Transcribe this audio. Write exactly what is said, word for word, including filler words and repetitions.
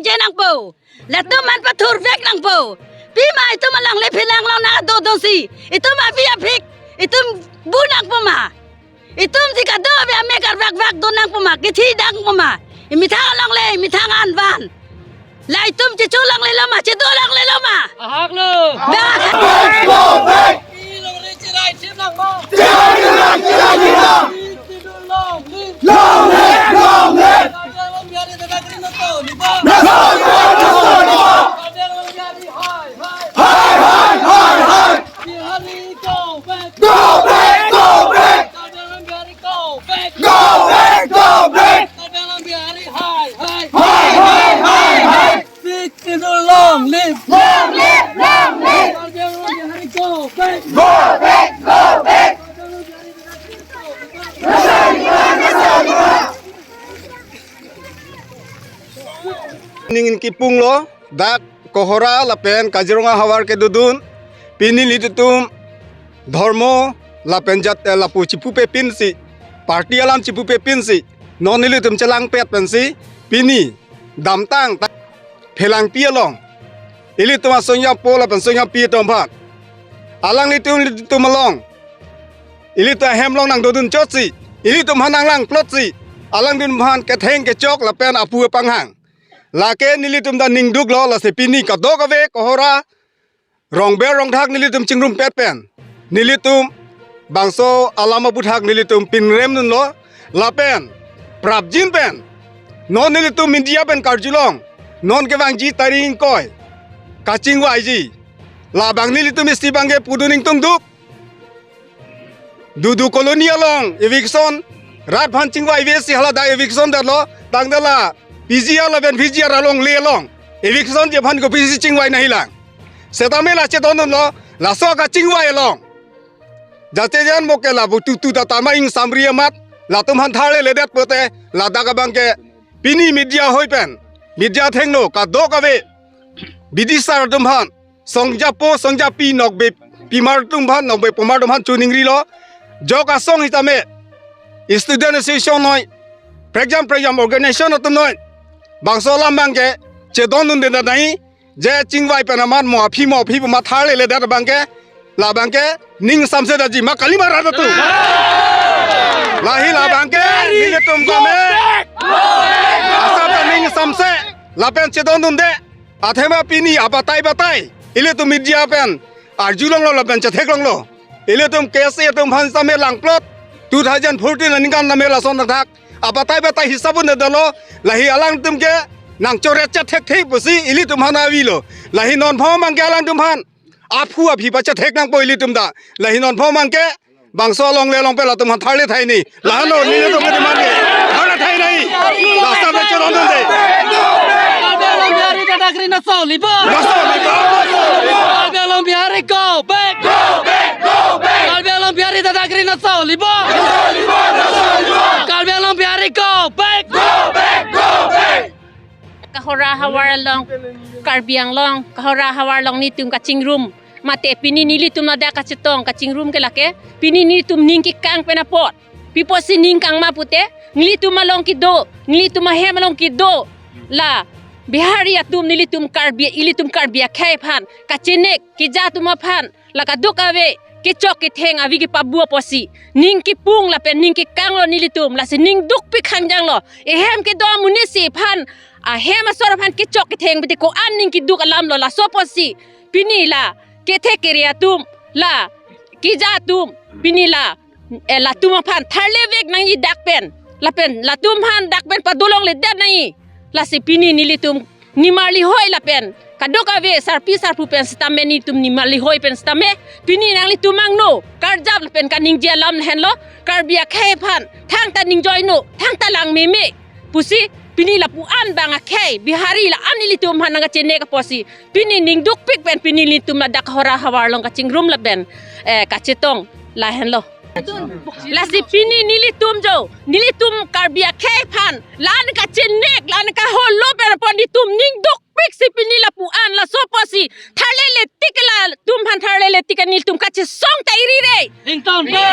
je nangpo. Latum aphan pathurvek nangpo. Pima itum alangle phelang along nangdodunsi, itum avi aphik itum bu nangpo ma? Itum si kadokave amek arvakvak do nangpo ma, kithi nangpo ma? Imethang alangle, imethang an van. La itum checho langlelo ma, chedo langlelo ma? Ahak lo. Dak. Long live, long live. Long live, long live. Hai, hai, hai, hai. Bihari, go back! Go back, go back! Karbi Anglong Bihari, go back! Go back, go back! Karbi Anglong Bihari, hai, hai! Hai, hai, hai, hai! Sixth Schedule, long live! Long live, long live! Karbi Anglong Bihari, go back! Go back, go back! Karbi Anglong Bihari, go back! Ning kipung lo, dak Kohora lapen Kaziranga havar kedodun, pini nelitum dhormo lapen jat, eh, lapu chipupepinsi, party alam chipupepinsi, non nelitum chelangpet pensi, pini damtang ta phelangpi along, ilitum asong-apo lapen asong-api atum aphan, alanglitum, ilitum along, ilitum ahem along nangdodun chotsi, ilitum aphan nanglangplotsi, alanglitum aphan ketheng kechok lapen apu apanghang. Lake nelitum ta ningduklo, lasi pini kadokave Kohora rongber rongthak nelitum chingrumpet pen, nelitum bangso alam aputhak nelitum pinremdunlo, lapen prapjin pen non nelitum media pen karjulong, non kevangji tarik ingkoi kachingvaiji. Labang nelitum isi abangke pudun ingtungduk. Dudu colony along eviction, rat aphan chingvaivesi hala dak eviction detlo, tangte la P G R lapen P G R alongle along eviction ji aphan kopisi chingvai nangjilang? Setame la chedondunlo, laso kachingvai along. Jasejan mo ke lapu tutu ta tama ingsamri amat, latum aphan tharleledet pote, ladak abangke pini media hoi pen, media athengno kadokave bidisar atum aphan, songjapo, songjapi, nokbe pimar atum aphan, nokbe pumar atum aphan choningrilo. Jok asong sitame, student association noi, prekjam prekjam organization atum noi, bangso alam abangke chedondunde nai, je chingvai pen amat mo aphi mo aphi pu amat tharleledet abangke, labangke ning samse daji ma kalima rat atum. Lahi labangke nelitum kame asap ta ning samse lapen chedondunde. Athema pini abatai batai ilitum media pen arjulonglo lapen chetheklonglo. Ilitum K S A atum aphan sitame langplot, two thousand fourteen aningkan tame lason thakthak abatai batai hisap un-edetlo, lahi alangtum ke nangchoret chethekthe pusi ilitum aphan avelo. Lahi non pho abangke alangtum aphan aphu aphi pachethek nangpo ilitum ta. Lahi non pho abangke bangso alongle along pen latum aphan tharle thai ni. Lahenlo nelitum ke demand ke tharle thai nai. Lasa me chedondunde. Karbi Anglong Bihari ta dak ri naso libo. Naso libo. Karbi Anglong Bihari, go back! Go back! Go back! Karbi Anglong Bihari ta dak ri naso libo. Naso libo, naso libo. Karbi Anglong Bihari, go back! Go back! Go back! Kohora havar along, Karbi Anglong Kohora havar along nelitum kachingrum. Mate pini nelitum ladak kachetong kachingrum ke lake, pini nelitum ning kekang pen apot. Pi apotsi ning kang ma pute, nelitum along kedo, nelitum ahem along kedo, la Bihari atum nelitum Karbi, ilitum Karbi akhei aphan kachenek, keja atum aphan, la kadokave kechok ketheng avi kepabu apotsi ning kepung lapen ning kekanglo nelitum, lasi ning dukpik khangjanglo. Ehem kedo amonit si aphan, ahem asor aphan kechok ketheng pute ko-an ning keduk alamlo, laso apotsi pini la kethek kere atum, la keja atum, pini la, eh, latum aphan tharlevek nangji dak pen, lapen latum aphan dak pen padolongledet nangji. Lasi pini nelitum nimarli hoi lapen kadokave sarpi sarpo pen sitame, nelitum nimarli hoi pen sitame, pini nanglitum angno karjap lapen kaningje alam henlo, Karbi akhei aphan thangta ningjoino, thangta langmeme pusi pini lapu-an bang akhei Bihari la-an ilitum aphan nangkachenek apotsi pini ning dukpik pen pini nelitum ladak Kohora havar along kachingrum lapen, eh, kachetong lahenlo. Lasi pini nelitum jo, nelitum Karbi akhei aphan la-an kachenek, la-an kaholo pen apot nelitum ning dukpik si pini lapu-an, laso apotsi tharlele tik, latum aphan tharlele tik nelitum kachesong ta iri re. Ington pe.